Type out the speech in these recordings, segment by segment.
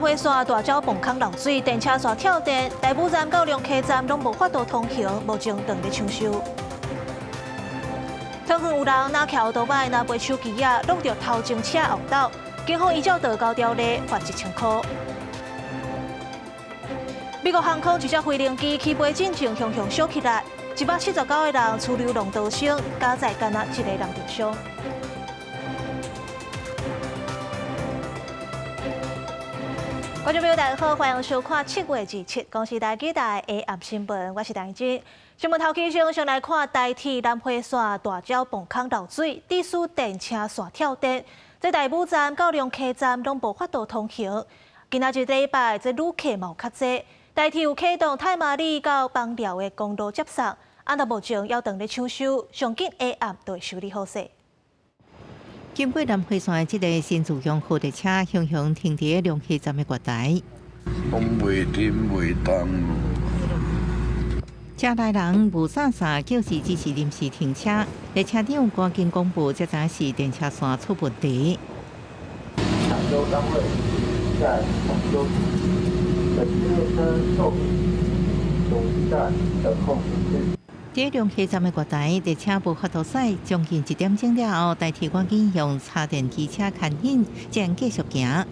花線大鳥泵空漏水，電車線跳電，大武站到龍溪站攏無法度通行，目前正咧搶修。桃園有人若騎歐多擺，若背手機仔，挵著頭前車後斗，警方依照道交條例罰1000箍。美國航空一隻飛行機起飛進前，雄雄燒起來，179個人處流浪逃生，加載干焦一個人著傷。觀眾朋友，大家好，歡迎收看7月27公視台語台的下暗新聞，我是陳真。新聞頭起先，先來看台鐵南迴線大鳥泵空漏水，致使電車線跳電，這大武站到龍溪站攏無法度通行。今仔日禮拜，這旅客嘛有較濟，台鐵有啟動太麻里到枋寮的公路接送，按到目前猶當咧搶修，上緊下暗就會修理好勢。經過南迴線的這个新自強號列車，雄雄停佇龍溪站的月台。講袂停袂動。車內人無啥啥，就是只是臨時停車。列車長趕緊廣播，才知是電車線出問題。搶修單位在搶修，本次列車受總站等候指示。佇龍溪站的月台，列車無法度駛，將近一點鐘了後，台鐵趕緊用柴電機車牽引，才繼續行。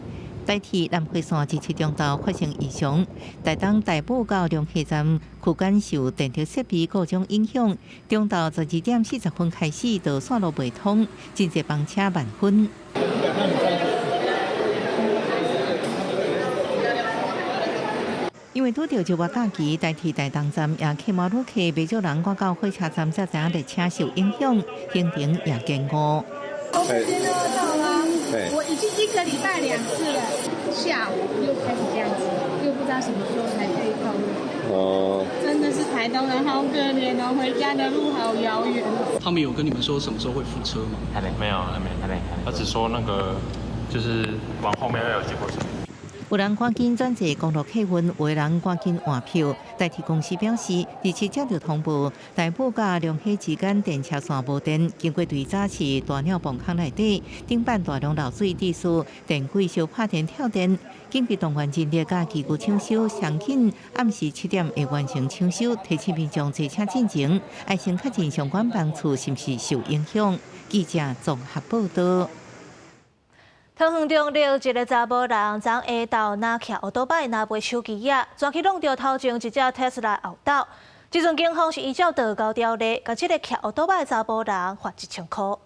台鐵南迴線27中晝發生異常，台東大武到龍溪站區間受電力設備故障影響，中晝12點40分開始就線路袂通，真濟班車慢分。因為拄著周末假期，台鐵台東站也客滿旅客，袂少人趕到火車站才知影列車受影響，行程也延誤。到啦，我已經一個禮拜兩次了，下午又開始這樣子，又不知道什麼時候才可以通。哦，真的是台東人好可憐哦，回家的路好遙遠。他們有跟你們說什麼時候會復車嗎？還沒，沒有，還沒，還沒。他只說那個就是往後面會有接駁車。有人趕緊轉坐公路客運，有人趕緊換票。台鐵公司表示，27接到通報，大武佮龍溪之間電車線無電，經過對早市大鳥泵空內底頂板大量漏水，致使電軌燒拍電跳電，緊急動員人力佮機具搶修，上緊暗時7點會完成搶修。提醒民眾坐車進前，愛先確認相關班次是毋是受影響。記者綜合報道。桃園中壢一个查某人，昨下晝若騎歐多擺，若背手機仔，轉去挵著頭前一隻特斯拉後斗。這陣警方是依照道交條例，共這个騎歐多擺的查某人罰1000箍。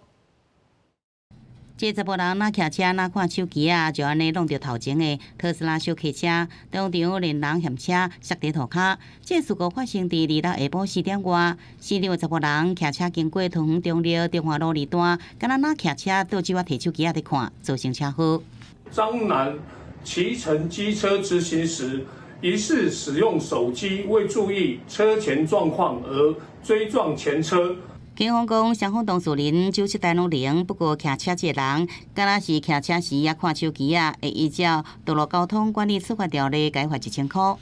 這查埔人若騎車若看手機仔，就按呢挵著頭前的特斯拉小客車，當場連人嫌車摔佇塗跤。這事故發生佇26下晡4點外，死者查埔人騎車經過桃園中壢中華路二段，敢若若騎車倒手仔提手機仔佇看，造成車禍。張男騎乘機車直行時，疑似使用手機未注意車前狀況而追撞前車。警方講，雙方當事人酒測帶攏靈，不過騎車這个人，敢若是騎車時猶看手機仔，會依照道路交通管理處罰條例，共罰1000箍。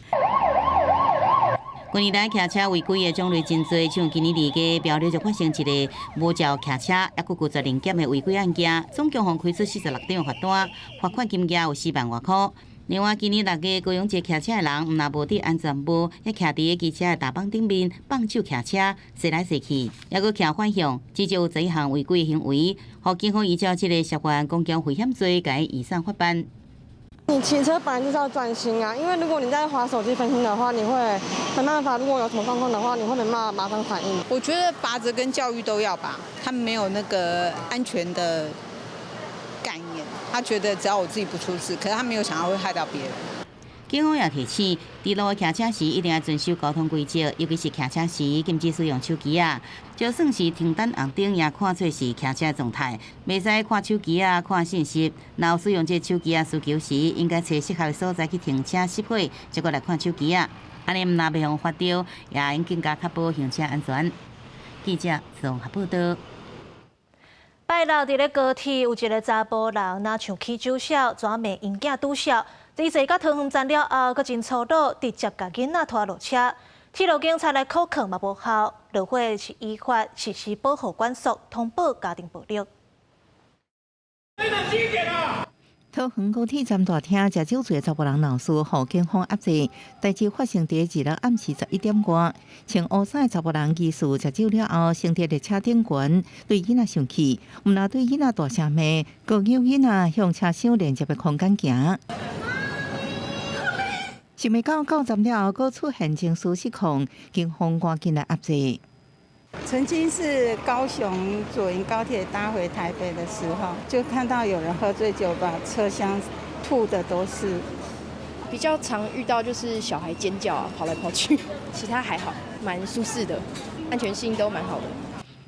近年來騎車違規的種類真濟，像今年2月苗栗就發生一个無照騎車，猶閣拒絕臨檢的違規案件，總共予開出46張罰單，罰款金額有4萬外箍。另外，今年6月高雄一个騎車的人，毋但無戴安全帽，猶徛佇个機車的踏板頂面放手騎車，踅來踅去，猶閣騎反向，至少有11項違規行為，予警方依照這个涉犯公共危險罪，共伊移送法辦。你騎車本來就是要專心啊，因為如果你在滑手機分心的話，你會沒辦法。如果有什麼狀況的話，你會沒辦法馬上反應。我覺得罰則跟教育都要吧，他們沒有那個安全的概念，他覺得只要我自己不出事，可是他沒有想到會害到別人。警方也提醒，佇路騎車時一定要遵守交通規則，尤其是騎車時禁止使用手機仔。就算是停等紅燈，也看做是騎車狀態，袂使看手機仔、看信息。若有使用這手機仔需求時，應該揣適合的所在去停車熄火，才閣來看手機仔。按呢毋但袂予罰著，也會更加確保行車安全。記者綜合報道。拜六佇咧高鐵有一个查埔人，若像起酒痟，怎罵𪜶囝拄痟。伊坐到桃園站了後，閣真粗魯，直接共囡仔拖落車。鐵路警察來扣銬嘛無效，落尾是依法實施保護管束，通報家庭暴力。桃園高鐵站大廳食酒醉查埔人鬧事，予警方壓制。代誌發生佇二六暗時11點外，穿烏衫的查埔人疑似食酒了後，先佇列車頂懸對囡仔生氣，毋但對囡仔大聲罵，閣搝囡仔向車廂連接的空間行。想袂到到站了後，閣出現情緒失控，警方趕緊來壓制。曾經是高雄左營高鐵搭回台北的時候，就看到有人喝醉酒，把車廂吐的都是。比較常遇到就是小孩尖叫啊，跑來跑去，其他還好，蠻舒適的，安全性都蠻好的。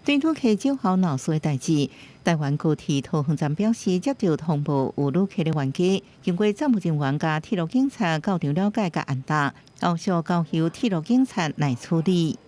對旅客酒後鬧事的代誌，台灣高鐵桃園站表示接到通報有旅客的冤家，經過站務人員佮鐵路警察到場了解佮按答，後續交由鐵路警察來處理。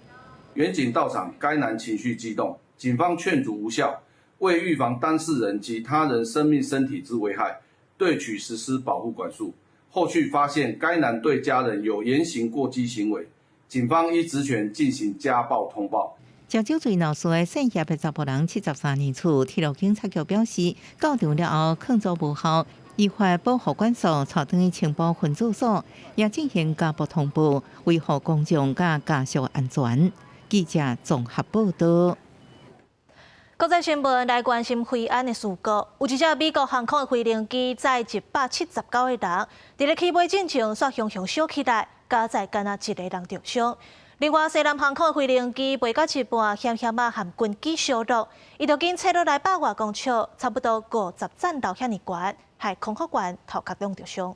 員警到場，該男情緒激動，警方勸阻無效，為預防當事人及他人生命身體之危害，對其實施保護管束。後續發現該男對家人有言行過激行為，警方依職權進行家暴通報。食酒醉鬧事的姓葉的查埔人73年次，鐵路警察局表示，到場了後勸阻無效，依法保護管束，帶轉去青埔分駐所，也進行家暴通報，維護公眾佮家屬安全。記者綜合報道。國際新聞來關心飛安的事故，有一隻美國航空的飛行機載179個人，佇咧起飛進前，煞雄雄燒起來，加載干焦一個人著傷。另外，西南航空的飛行機飛到一半，險險仔和軍機相落，伊就緊切落來100外公尺，差不多50層樓遐爾懸，害空服員頭殼攏著傷。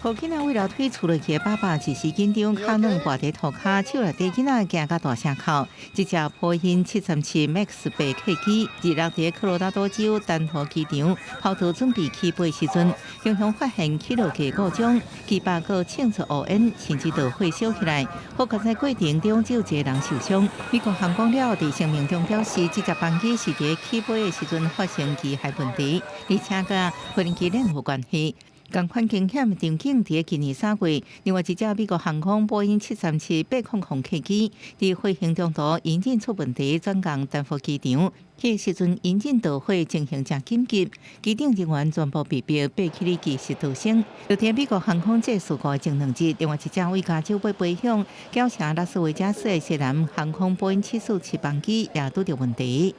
予囡仔為了推厝落去的爸爸一時緊張，跤軟跋佇塗跤，手內底囡仔驚甲大聲哭。這隻波音737 MAX 8客機，二六佇科羅拉多州丹佛機場跑道準備起飛時陣，雄雄發現起落架故障，機把閣衝出烏煙，甚至導火燒起來。好佳哉過程中只有一個人受傷。美國航空了佇聲明中表示，這隻班機是佇起飛的時陣發生機械問題，而且佮飛行機鏈有關係。仝款驚險場景佇今年3月，另外一隻美國航空波音737-800客機佇飛行中途引擎出問題，轉降丹佛機場。彼時陣引擎導火情形誠緊急，機頂人員全部被迫爬起來技術逃生。就佇美國航空這事故的前2日，另外一隻為加州欲飛向繳城拉斯維加斯的西南航空波音747班機也拄著問題。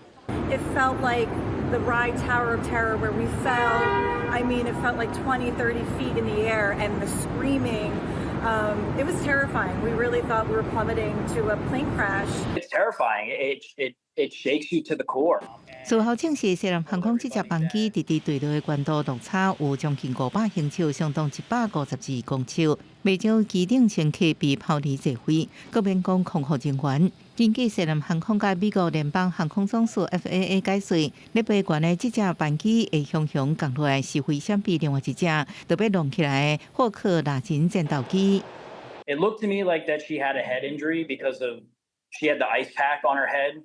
It felt like the ride Tower of Terror where we fell. I mean, it felt like 20, 30 feet in the air and the screaming. It was terrifying. We really thought we were plummeting to a plane crash. It's terrifying. It shakes you to the core. 事後證實，西南航空這隻班機佇佇墜落的懸度落差有將近500英尺，相當152公尺。袂少機頂乘客被拋離座位，閣免講空服人員。根據西南航空佮美國聯邦航空總署 FAA 解釋，咧飛懸的這隻班機會雄雄降落來是危險比另外一隻就欲弄起來的霍克拉金戰鬥機。 It looked to me like that she had a head injury because of she had the ice pack on her head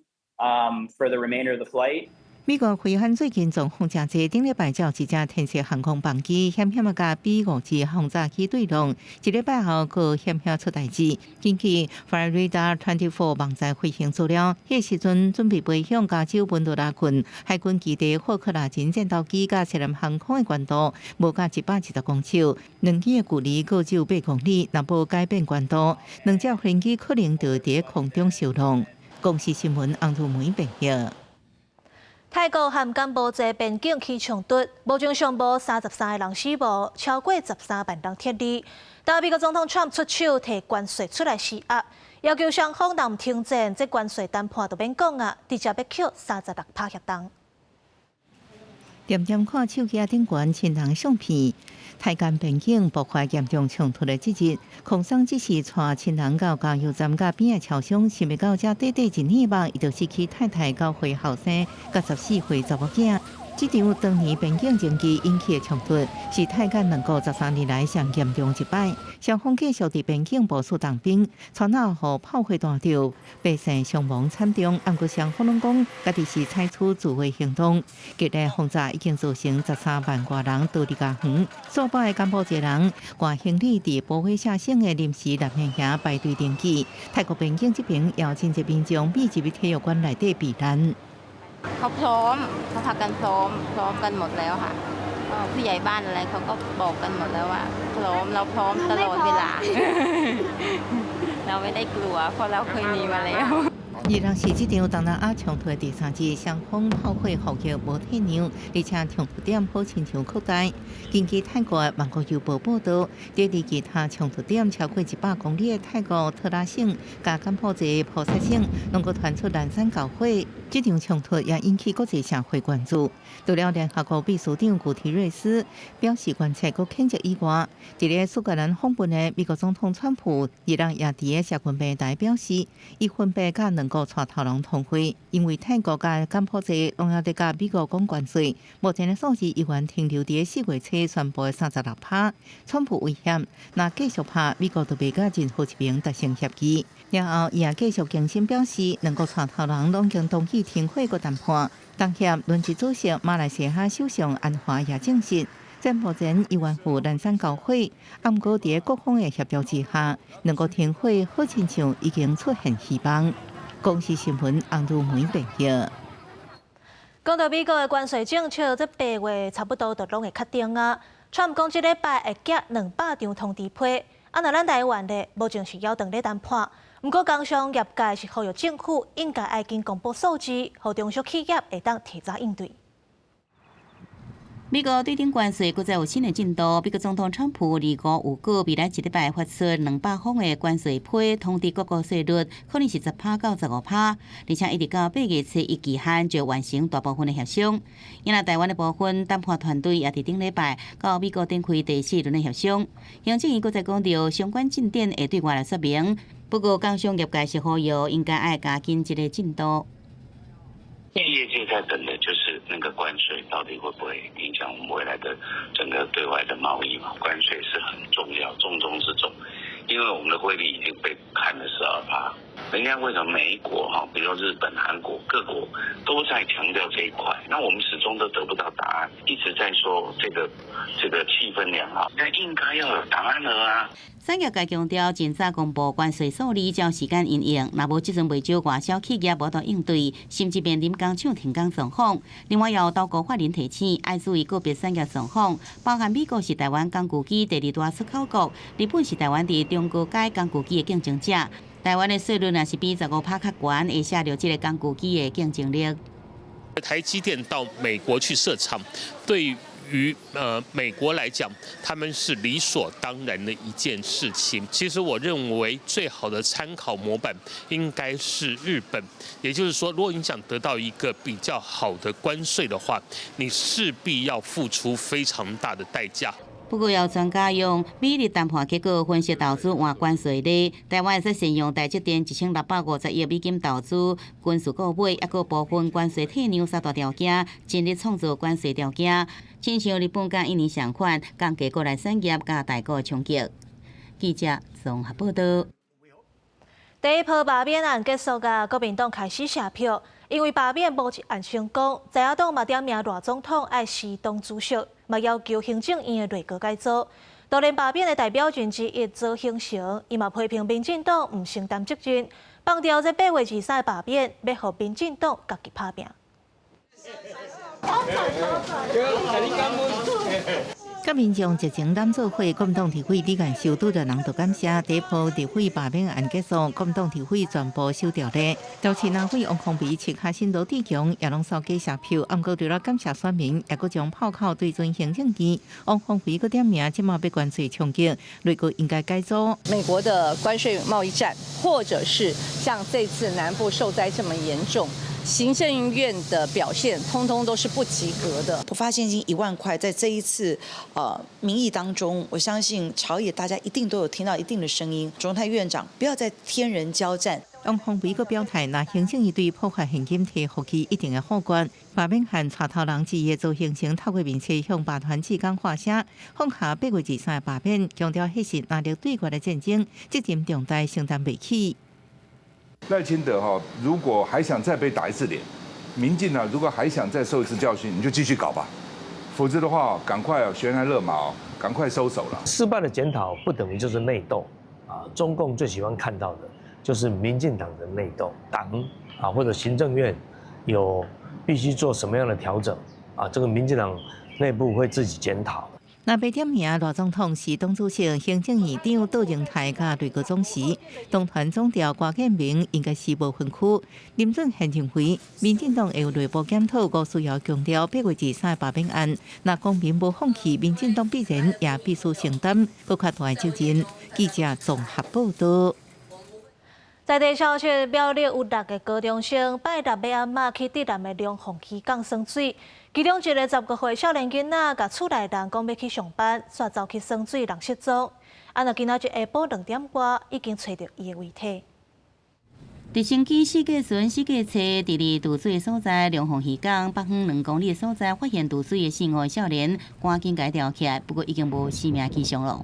for the remainder of the flight. 美國飛安最近狀況誠濟，頂禮拜才有一隻天色航空班機險險仔佮 B-52轟炸機對撞，一禮拜後閣險險出代誌。根據 Flightradar 24網站飛行資料，彼時陣準備飛向加州文多拉郡海軍基地霍克拉金戰鬥機佮西南航空的懸度無到120公尺，兩機的距離閣只有8公里，若無改變懸度，兩隻飛機可能就佇空中相撞。公視新聞洪如梅編譯。泰國和柬埔寨邊境起衝突，目前上無33個人死亡，超過13萬人撤離。但美國總統川普出手提關稅出來施壓，要求雙方若毋停戰，這關稅談判就免講啊，直接欲扣36趴遐重。恬恬看手機仔頂懸親人相片，泰柬邊境爆發嚴重衝突的這日，空桑只是帶親人到加油站佮邊仔超商，想袂到這短短一年目，伊就失去太太九歲後生，佮14歲查某囝。這場當年邊境爭議引起的衝突，是泰柬兩國13年來上嚴重一擺。雙方繼續佇邊境部署重兵，村仔予炮火彈著，百姓傷亡慘重。毋過雙方攏講，家己是採取自衛行動。激烈轟炸已經造成13萬外人逃離家園，數百个柬埔寨人掛行李佇波威舍省的臨時難民營排隊登記。泰國邊境這邊也有真濟民眾密集佇體育館內底避難。เขาพร้อมเขาพากันพร้อมพร้อมกันหมดแล้วค่ะผู้ใหญ่บ้านอะไรเขาก็บอกกันหมดแล้วว่าพร้อมเราพร้อมตลอดเวลาเราไม่ได้กลัวเพราะเราเคยมีมาแล้ว二人是這場東南亞衝突的第三日，雙方炮火砲擊無退讓，而且衝突點好親像擴大。根據泰國《曼谷郵報》報導，佇離其他衝突點超過100公里的泰國特拉省佮柬埔寨波薩省，攏閣傳出連山交火。這場衝突也引起國際社會關注。除了聯合國秘書長古提瑞斯表示關切閣譴責以外，佇咧蘇格蘭訪問的美國總統川普，二人也佇咧社群平台表示，伊分別佮兩國帶頭人通話，因為泰國佮柬埔寨攏猶佇佮美國講關稅，目前的數字依然停留佇4月初宣布的36%。川普威脅，若繼續拍，美國就袂佮任何一邊達成協議。然後，伊也繼續更新表示，兩國帶頭人攏經同意停火閣談判。當協輪值主席馬來西亞首相安華也證實，戰目前依然有連山交火，毋過佇各方的協調之下，兩國停火好親像已經出現希望。公視新聞洪如梅報道。講到美國的關稅政策，這8月差不多就攏會確定啊。川普講這禮拜會寄200張通知批，啊，若咱台灣咧，無正是猶當咧談判。毋過工商業界是呼籲政府應該愛緊公布數字，予中小企業會當提早應對。美國對頂關稅閣再有新的進度。美國總統川普二五有告未來一禮拜發出200封的關稅批，通知各國稅率可能是10%到15%，而且一直到8月初一期限就完成大部分的協商。因為台灣的部分談判團隊也佇頂禮拜到美國展開第四輪的協商。行政院閣再講著相關進展會對外來說明。不過，工商業界是呼籲應該愛加緊這個進度。企業界在等的就是那個關稅到底會不會影響我們未來的整個對外的貿易嘛？關稅是很重要，重中之重，因為我們的匯率已經被砍了12%。人家為什麼美國哈，比如說日本、韓國各國都在強調這一塊，那我們始終都得不到答案，一直在說這個氣氛良好，那應該要有答案了啊！產業界強調，盡早公布關稅數字，才有時間因應。若無這陣袂少外銷企業無法度應對，甚至面臨工廠停工狀況。另外，有投顧法人提醒，愛注意個別產業狀況，包含美國是台灣工具機第二大出口國，日本是台灣佇中高階工具機的競爭者。台灣的稅率若是比15%較懸，會削弱這个工具機的競爭力。台積電到美國去設廠，對於美國來講，他們是理所當然的一件事情。其實我認為最好的參考模板應該是日本，也就是說，如果你想得到一個比較好的關稅的話，你勢必要付出非常大的代價。不過，有專家用美日談判結果分析投資換關稅率，台灣會使善用台積電1650億美金投資軍事購買，抑閣部分關稅退讓三大條件，盡力創造關稅條件，親像日本佮印尼相款，降低國內產業佮台股的衝擊。記者綜合報道。第一波罷免案結束啊，國民黨開始卸票，因為罷免無一案成功，在野黨嘛點名賴總統愛辭黨主席，嘛要求行政院的內閣改組。當然罷免的代表人之一曹興誠，伊嘛批評民進黨毋承擔責任，放掉這8月23罷免，欲予民進黨家己拍拚。佮民眾熱情攬做伙，國民黨立委李彥秀拄著人就感謝第一波立委罷免案結束，國民黨立委全部收掉咧。桃市立委王鴻薇、赤跤新羅志強也攏踅街謝票，毋過除了感謝選民，也閣將炮口對準行政院。王鴻薇閣點名，這馬欲關稅衝擊，內閣應該改組。美國的關稅貿易戰，或者是像這次南部受災這麼嚴重。行政院的表現，通通都是不及格的。普發現金1萬塊，在這一次民意當中，我相信朝野大家一定都有聽到一定的聲音。卓榮泰院長，不要再天人交戰。王鴻薇閣表態，若行政院對普發現金提福利一定會否決。罷免案帶頭人之一的曹興誠透過面冊向罷團志工發聲，放下8月23罷免，強調彼是藍綠對決的戰爭，責任重大，承擔袂起。賴清德哈，如果還想再被打一次臉，民進黨如果還想再受一次教訓，你就繼續搞吧，否則的話，趕快懸崖勒馬，趕快收手了。失敗的檢討不等於就是內鬥啊！中共最喜歡看到的就是民進黨的內鬥，黨啊或者行政院有必須做什麼樣的調整啊？這個民進黨內部會自己檢討。若被點名，賴總統是黨主席、行政院長杜榮泰佮內閣總辭，黨團總召郭建明應該是無分區。林俊憲認為，民進黨會有內部檢討，吳思瑤強調8月23罷免案，若公民無放棄，民進黨必然也必須承擔閣較大責任。記者綜合報導。在地消息，苗栗有六个高中生拜六欲暗仔去竹南的龍鳳漁港耍水，其中一个10個歲少年囡仔，共厝內人講欲去上班，煞走去耍水，人失蹤。啊，若今仔日下晡2點外，已經揣著伊的遺體。直升機四架船、四架車，佇咧渡水的所在，龍鳳漁港北方2公里的所在，發現渡水的四五个少年，趕緊共伊牢起來，不過已經無生命跡象囉。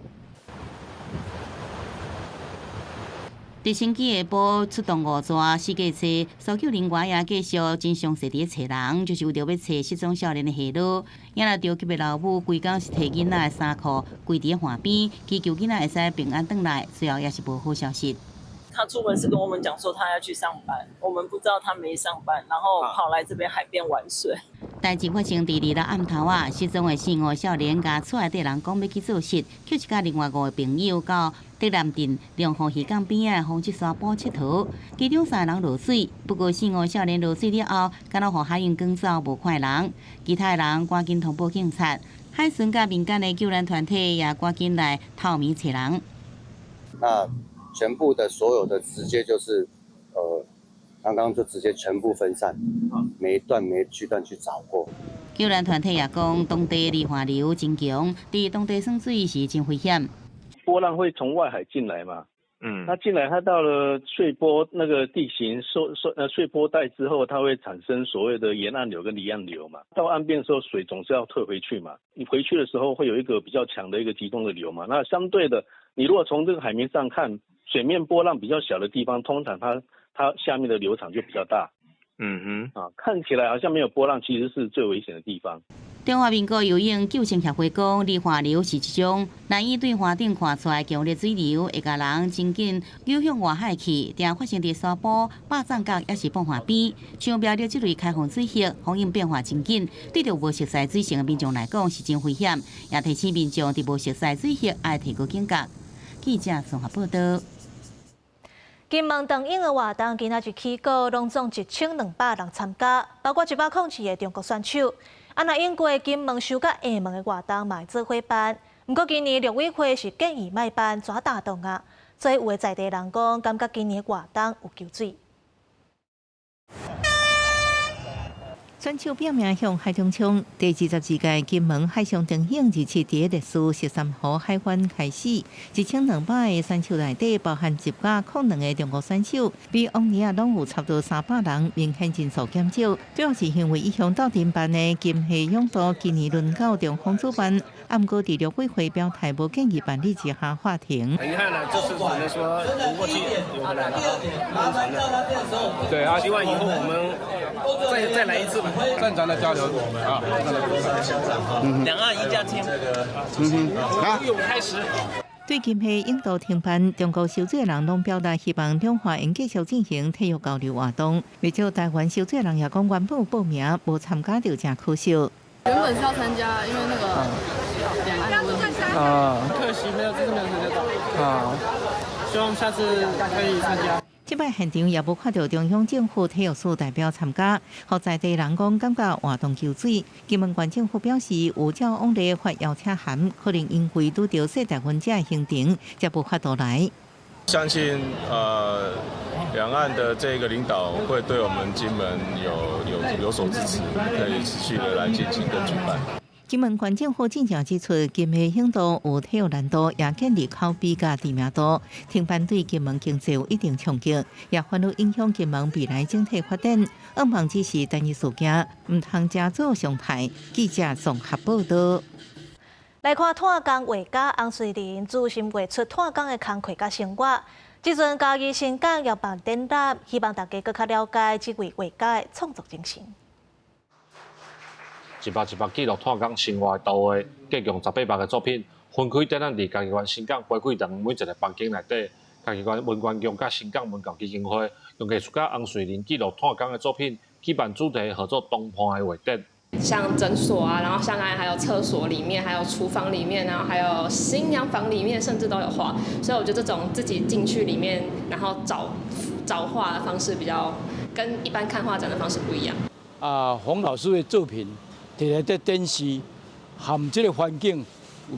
直升機下晡出動五座四架車，搜救人員也繼續真詳細佇咧揣人，就是為著欲揣失蹤少年的下落。也若著急的老母，規工是提囡仔的衫褲，跪佇咧岸邊，祈求囡仔會使平安轉來。最後也是無好消息。他出門是跟我們講說他要去上班，我們不知道他沒上班，然後跑來這邊海邊玩水。代誌發生佇二六暗頭仔，失蹤的四五少年共厝內底人講欲去做穡，卻是佮另外五个朋友到竹南鎮龍鳳漁港邊仔的風車沙埔𨑨迌，其中三个人落水，不過四五少年落水了後，敢若予海湧捲走，無看人，其他的人趕緊通報警察，海巡佮民間的救難團體也趕緊來透暝揣人。那全部的所有的直接就是，剛剛就直接全部分散，每一段每一區段去找過。救難團體也講，當地離岸流真強，佇當地耍水是真危險。波浪會從外海進來嘛？那進來，它到了碎波那個地形受受碎波帶之後，它會產生所謂的沿岸流跟離岸流嘛。到岸邊的時候，水總是要退回去嘛。你回去的時候會有一個比較強的一個集中的流嘛。那相對的，你如果從這個海面上看，水面波浪比較小的地方，通常它下面的流場就比較大。看起來好像沒有波浪，其實是最危險的地方。中華民國游泳救生協會講，離岸流是一種難以對岸頂看出來強烈水流，會共人真緊扭向外海去，定發生佇沙埔、百丈角，抑是蚌岸邊。像苗栗這類開放水域，風湧變化真緊，對著無熟悉水性的民眾來講是真危險，也提醒民眾佇無熟悉水域愛提高警覺。記者綜合報導。金門燈影的活動今仔日起鼓，攏總1200人參加，包括102個中國選手。啊，若湧過金門收佮廈門的活動嘛會做伙辦，毋過今年陸委會是建議莫辦，轉大動啊，所以有的在地人講，感覺今年活動有搝水。選手報名向海中衝，第22屆金門海上燈影27佇麗思十三號海灣開始，1200個選手內底包含102個中國選手，比往年啊攏有差不多300人，明顯人數減少。主要是因為一向鬥陣辦的金溪泳渡今年輪到中方主辦，毋過佇陸委會表態無建議辦理之下喊停。很遺憾啦，這次只能說游過去游回來了，對啊，希望以後我們再來一次吧。正常的交流啊，兩岸一家親。游泳開始。對金溪泳渡停辦，中國游水人攏表達希望兩岸會繼續進行體育交流活動。不少台灣游水人也講，原本報名無參加就誠可惜。原本是要參加，因為那個兩岸的問題。啊，可惜沒有，這次沒有參加到。啊，希望下次可以參加。這擺現場也無看著中央政府體育署代表參加，予在地人講感覺活動搝水。金門縣政府表示，有照往例發邀請函，可能因為拄著世大運這个行程，才無法度來。相信兩岸的這個領導會對我們金門有所支持，可以持續的來進行跟舉辦。金門縣政府進前指出，金溪泳渡有體育難度，也建立口碑佮知名度，停辦對金門經濟有一定衝擊，也反而影響金門未來整體發展。向望只是單一事件，毋通成做常態。記者綜合報導。來看炭工畫家洪瑞麟，自心畫出炭工的工課佮生活。這陣嘉義新港也辦展覽，希望大家閣較了解這位畫家的創作精神。一百一百記錄炭工生活的圖畫，計共18幅的作品，分開展覽佇嘉義縣新港玫瑰堂每一个房間內底。嘉義縣文管局佮新港文教基金會用藝術家洪瑞麟記錄炭工的作品，举办主题号做同伴的画展。像诊所啊，然后像刚才还有厕所里面，还有厨房里面，然后还有新娘房里面，甚至都有画。所以我觉得这种自己进去里面，然后找找画的方式比较跟一般看画展的方式不一样。啊，洪老师的作品，摕来在展示，和这个环境有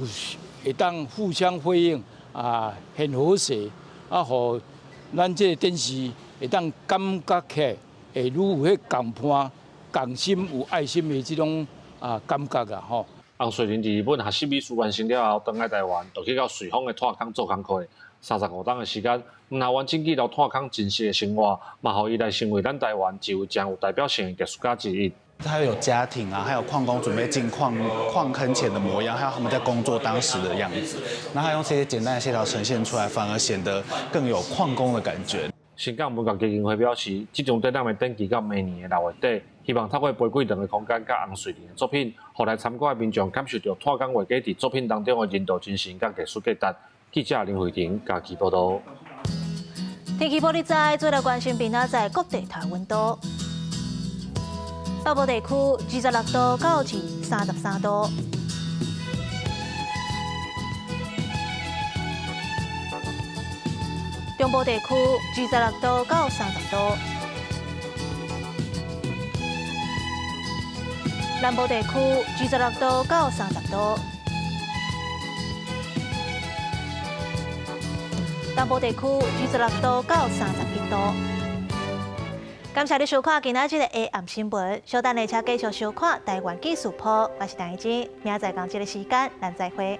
会当互相辉映啊，很和谐啊，予咱这个展示会当感觉起来会愈有彼共伴、共心、有爱心的这种啊感觉啊吼。洪瑞麟伫日本学习美术完成了后，转来台湾，就去到瑞丰的炭坑做工课。35冬的时间，毋但完整记录炭坑真实的生活，嘛予伊来成为咱台湾一位真有代表性的艺术家之一。他有家庭啊，还有矿工准备进矿矿坑前的模样，还有他们在工作当时的样子。那他用这些简单的线条呈现出来，反而显得更有矿工的感觉。新港文教基金会表示，这场展览会展期到明年的6月底，希望透过玫瑰堂的空间佮洪瑞麟的作品，予来参观的民众感受到炭工画家伫作品当中的人道精神佮艺术价值。记者林慧婷家己报道。天气玻璃仔，做来关心明仔载各地头温度。北部地区26度到33度。中部地区26度到30度。南部地区26度到30度。东部地区26度到31度。感谢你收看今仔日的 AM 新闻，稍等下请继续收看台湾记事簿，我是陈怡静，明仔载仝这个时间，咱再会。